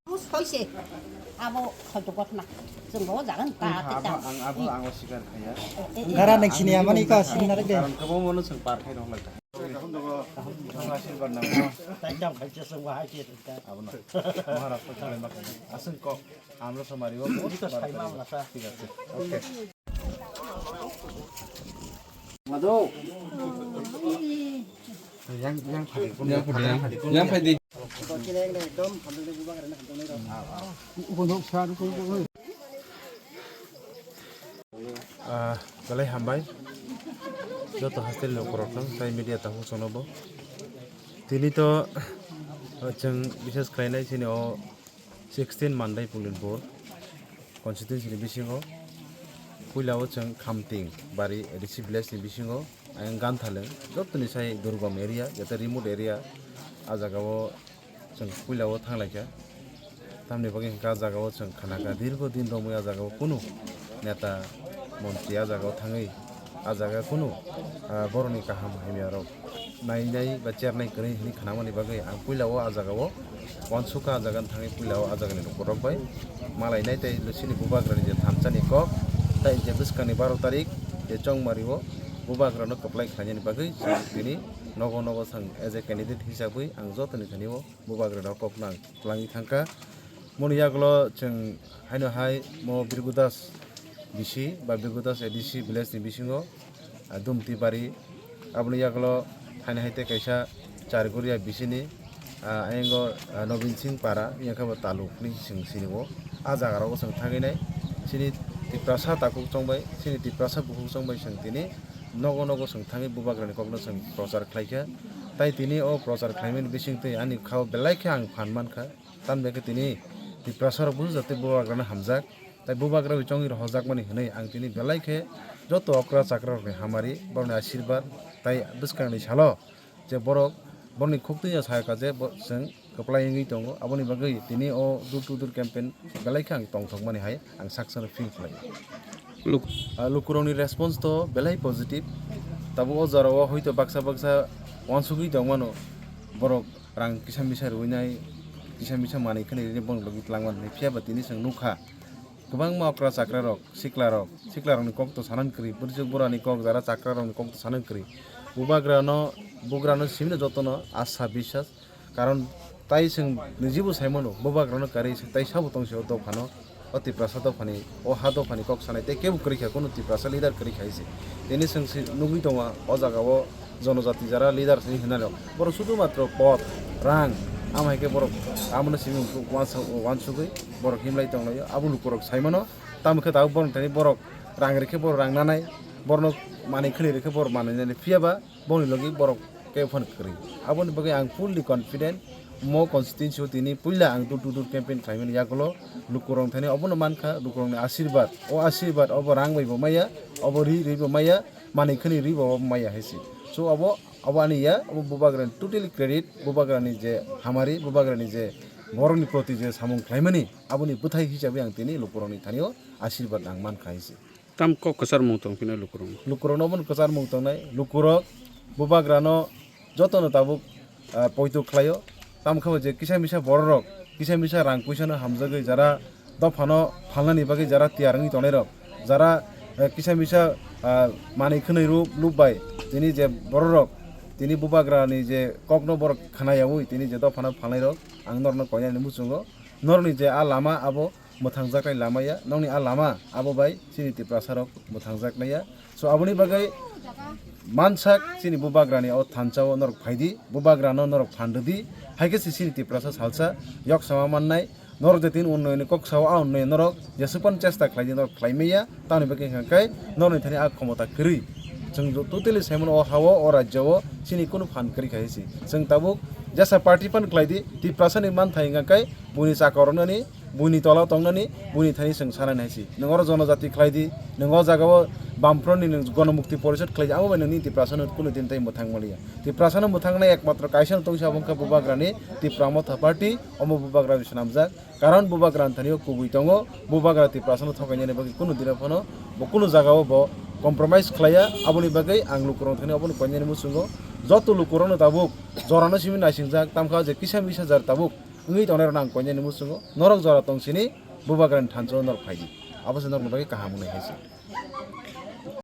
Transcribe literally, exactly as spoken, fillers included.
Bus hoise abo hoito gotna chwng bo jagan ka tei ta. Gara nang sini amani ka sini nare de. Karon kwbangma no chwng par khai rok lai. Asirwad nang. Abono. Maharashtra chale ma kani. Aswng kok. Amlo somari o. Thik ase. Okay. Yang, yang phadi, yang phadi, yang phadi. Ah, belai hambai. Joto hostel ni ukorok no, tai media tahu sono bo. Tini to, ah, chwng bises khlainai chini o sixteen Mandai Pulinpur constituency ni bisingo puila o chwng Khamting bari A D C village ni bisingo ayang Ganthaleng jotoni sai durgom area, jate remote area, ah jaga o chwng puila o thanglaikha. Tamni bagwi hwnkha ah jaga o chwng khanakha dirgo din romwi ah jaga o kunu neta montri ah jaga o thangwi ah jaga kunu, ah, borokni kaham hamya rok nainai ba chernai kwrwi hinwi khanamani bagwi ang puila o ah jaga o uansukha, ah jaga thangwi puila o ah jagani lukurok bai malainai tei chini bubagrani je thansa ni kok tei je bwskangni baro tarik je chongmari o bubagrano kwplai khlainani bagwi chwng tini nogo nogo chwng as a candidate hisabwi ang jotoni thani o bubagrano kok nang twlangwi thangkha. Moni yagulo chwng haino hai mo Birgudas B C ba Birgudas A D C village ni bisingo, ah, Dumti bari. Aboni yagulo haino hai tei kaisa Charguria B C ni, ah, ayango, ah, Nobin Singh Para, yang khe bo Taluk ni chwng sini o. Ah jaga rogo chwng thangwi nai. Chini Tiprasa takhuk chongbai, chini Tiprasa bukhuk chongbai chwng tini nogo nogo chwng thangwi bubagrani kokno chwng prochar khlaikha. Tai tini o prochar khlaimani bisingtwi ani khao belai khe ang phan mankha. Tamni bagwi tini Tiprasa rok bujo jatwi bubagrano hamjak. Tai bubagra bai chongwi rohojakmani hwnwi ang tini belai khe joto okra chakra rokni hamari, borokni asirwad tai bwskangni salo je borok borokni khuktwino sakha je bo chwng kwplai wngwi tongo. Aboni bagwi tini o door to door campaign belai khe ang tongthokmani hai ang saksano feel khlai. Luk- Ah, lukurokni response to belai positive. Tabuk o jorao hoito baksa baksa uansugwi tongmano borok rang kisa misa rwinai, kisa misa manwi khwnwi rwinai borok logi twlangmani hwnwi. Phiya ba tini chwng nukha, kwbangma okra chakra rok, sikla rok, sikla rokni kok to sanani kwrwi, bwrwswk burani kok, jara chakra rokni kok to sanani kwrwi. Bubagrano, bugrano simino jotono asa biswas, karon tai chwng nijibo saimano, bubagrano karwi se tai sabo tongse o dophano. O Tiprasa dophani, o ha dophani kok sanai tei kebo kwrwi kha, kunu Tiprasa leader kwrwi kha se. Tini chwng se nugwi tongo, o jaga o jonojati jara leader se hinwi rok. Borok sudu matro pot, rang, amo hai khe borok amono simi uansuk-, uansugwi borok himlai tonglaio. Abo lukurok saimano, tamo khe tabuk borok thani borok rang rikhe borok rang nanai, borokno manwi khwnwi rikhe borok manwi nanai. Phiya ba boni logi borok kebo phano kwrwi. Aboni bagwi ang fully confident, mo constituency o tini puila ang door to door campaign khlaimani yagulo lukurok thani obono mankha, lukurokni asirwad. O asirwad obo rang bai bo maya, obo ri ri bo maya, manwi khwnwi ri bo maya hai se. So obo, obo ani ya, obo bubagrani totally credit, bubagrani je hamari, bubagrani je borokni proti je samung khlaimani, aboni bwthai hisabe ang tini lukurokni thani o asirwad ang mankha hai se. Tam kok kwchar mung tong phino lukurok. Lukurok no obono kwchar mung tongnai. Lukurok bubagrano jotono tabuk, ah, poito khlaio. Tamo khe bo je kisa misa bororok, kisa misa rang puisa no hamjagwi jara dophano phalnani bagwi jara tiyar wngwi tongnai rok, jara, eh, kisa misa, ah, manwi khwnwi rw-, lub bai tini je bororok tini bubagrani je kokno borok khna yaui tini je dophano phalnai rok ang norokno koinani muchungo norokni je a lama abo mwthangjaknai lama ya, nokni a lama abo bai chini Tiprasa rok mwthangjaknai ya. So aboni bagwi mansak chini bubagrani o thansa o norok phaidi, bubagrano norok phan rwdi, hai khe se chini Tiprasa salsa yok sama mannai. Norok je tin unnoyoni kok sao, a unnoyon norok jesuk phano chesta khlaidi, norok khlai maya, tamoni bagwi hwnkha khe norokni thani a khomota kwrwi. Chwng totally saimano o ha-o, o rajya o chini kunu phan kwrwi kha hai se. Chwng tabuk jesa party phano khlaidi, Tiprasa ni manthai hwnkha khe buini chakao rwnani, buini tola tongnani, buini thani chwng sanani hai se. Nwng oro jonojati khlai di, nwng o jaga o Bamfront ni nwng Gonomukti Porishad khlai abo bai nini Tiprasa no kunu din tai mwthang maliya. Tiprasa no mwthang nai ekmatro kaisa no tongsa abo wngkha Bubagra ni Tipra Motha Party, omo Bubagra ni swnamjak. Karon Bubagra ni thani o kubui tongo, Bubagra Tiprasa no thokainani bagwi kunu din phano bo kunu jaga o bo compromise khlaiya, aboni bagwi ang lukurok thani obono koinani muchungo. Joto lukurok no tabuk jora no simi naisingjak, tamkha je kisa misa jar tabuk wngwi tongnai rok no ang koinani muchungo. Norok jora tong sini Bubagra ni thansa o norok phaidi, abo se norok ni bagwi kaham wngnai hai se.